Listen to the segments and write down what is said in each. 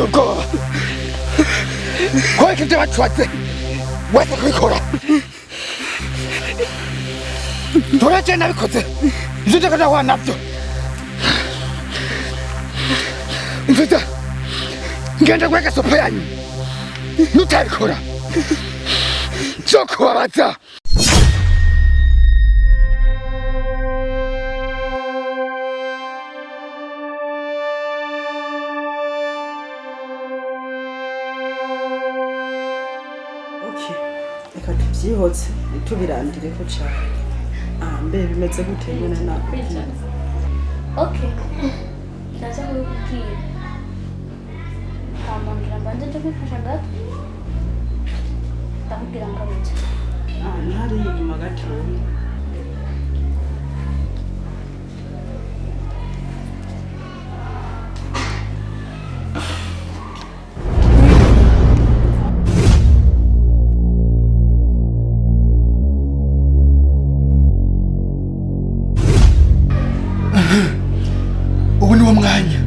Ubwoba kubera ibyo bacubatse wese kubikora tureke nabikoze ibyo ndiko ndahura nabyo mfite ngenda guheka sopo yanyu nutabikora nzokubabaza. Okay, reka tubyihotse ntitubirandireho cyane. Ah, mbe bimeze gute nyine nakubwira? Okay. Ndaza kubikubwira. Hama ngira mbanze nje kwifasha gato. Ndakubwira ngarutse. Ah, ntari inyuma gatoya. Ubu ni wo mwanya.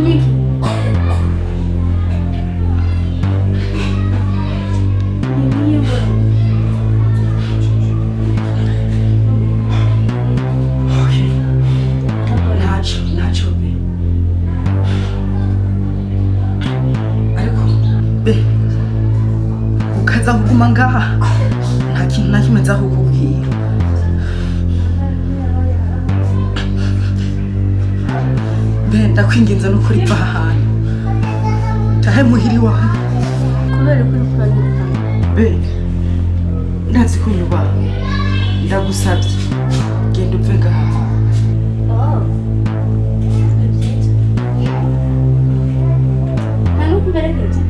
Niki. Okay. Ntacyo, ntacyo be. Ariko be, ukaza kuguma ngaha nta kintu na kimwe nza kukubwira. Be, ndakwinginze n'ukuri va aha hantu. Tahe muhira iwawe. Kubera ko uri kuranyirukana. Be, ndazi ko unyubaha. Ndagusabye. Genda uve ngaha. Oh. Ni byiza. Nta n'ukumperekeza.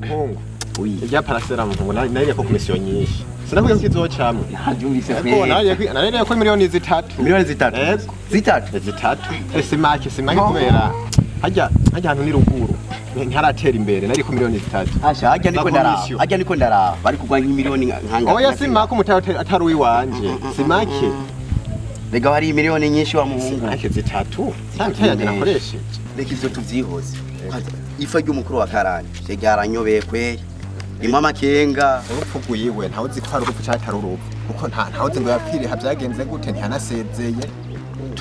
Muhungu, irya parasera muhungu nariye ko komisiyo nyinshi, sinakubwiye ko izocamwe. Nabyumvise. Ego, nariye ko miliyoni 3. Miliyoni 3? Ego. 3? 3. Simake simake kubera hajya hantu ni ruguru ntaratera imbere, nari ko miliyoni 3. Asha, hajya niko Za ndaraba. komisiyo. Hajya niko ndaraba bari kugwa nk'imiliyoni nkanga. Oya, simake umutahe atari uwiwanje, simake. Rega hari miliyoni nyinshi wa muhungu. Simake 3 nta yanjye nakoresheje. Reka ivyo tuvyihoze. Kwanza, ifa ry'umukuru wa karani ryaranyobeye kweri, rimwe amakenga. Urupfu rwiwe ntawe uzi ko ari urupfu cyangwa atari urupfu, kuko ntawe uzi ngo yapfiriye ha byagenze gute, ntiyanasezeye.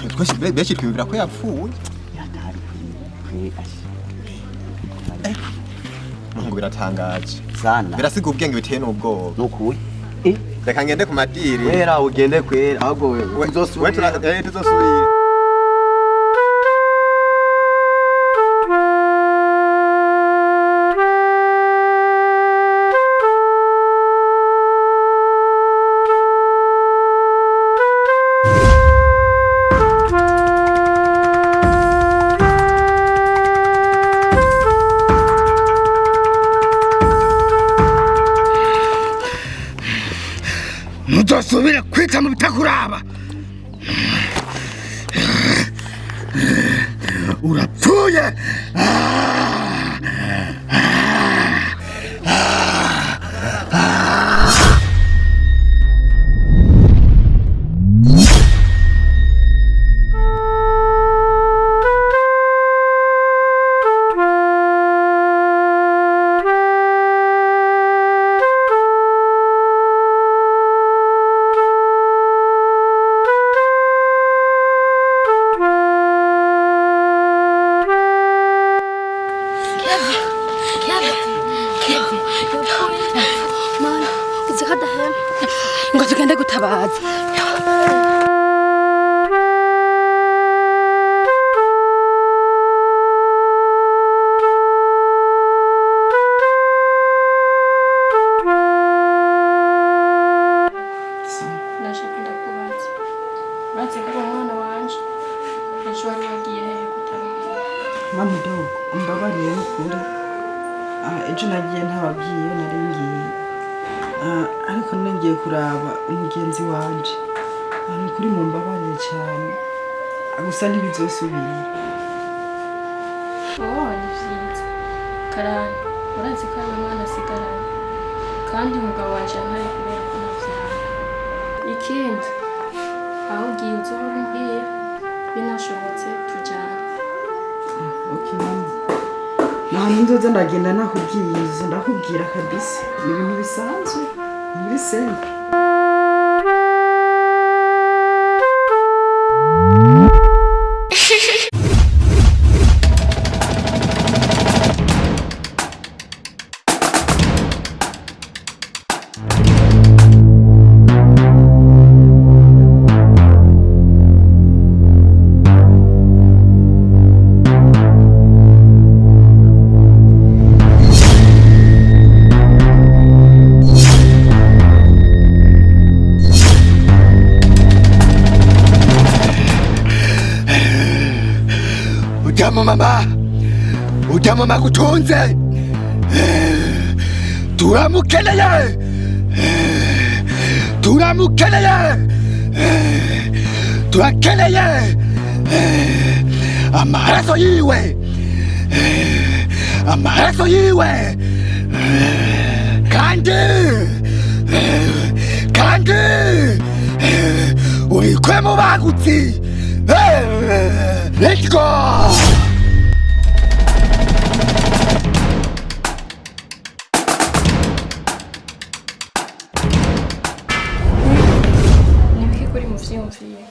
Twese benshi twiyumvira ko yapfuye. Yatari kweri, asha. Muhungu, biratangaje. Sana. Birasiga ubwenge, biteye n'ubwoba. Nukuri. Reka ngende ku madiri. Wera ugende kweri, ahubwo wewe We uzosubira. Tuzosubira. Ntuzosubire kwita mu bitakuraba, urapfuye. Ngo tugende gutabaza. Ndashaka ndakubaza, uretse kuba umwana wanje, ejo wari wagiye hehe kutabara? Mama dogo, umbabarire n'ukuri. Ejo nagiye ntababwiye iyo nari ngiye. Ariko nari ngiye kuraba umugenzi wanje. Ni ukuri mumbabarire cyane. Gusa ntibizosubira. Oh, ni vyiza. Karani, urazi ko ari umwana asigaranye, kandi umugabo wanje yantaye kubera ko ntavyara. Ikindi, aho ugiye uzoba umbwira, binashobotse tujana. Okay, mama. Nta nzoza ndagenda nakubwiye, nzoza ndakubwira kabisa. Ni ibintu bisanzwe, ni muri simple. Ujya mama, ujya mama gutunze, turamukeneye, turamukeneye, turakeneye amaraso yiwe, amaraso yiwe, kandi urikwe mu bagutsi. Let's go! Nibiki kuri mu vyiyumviro?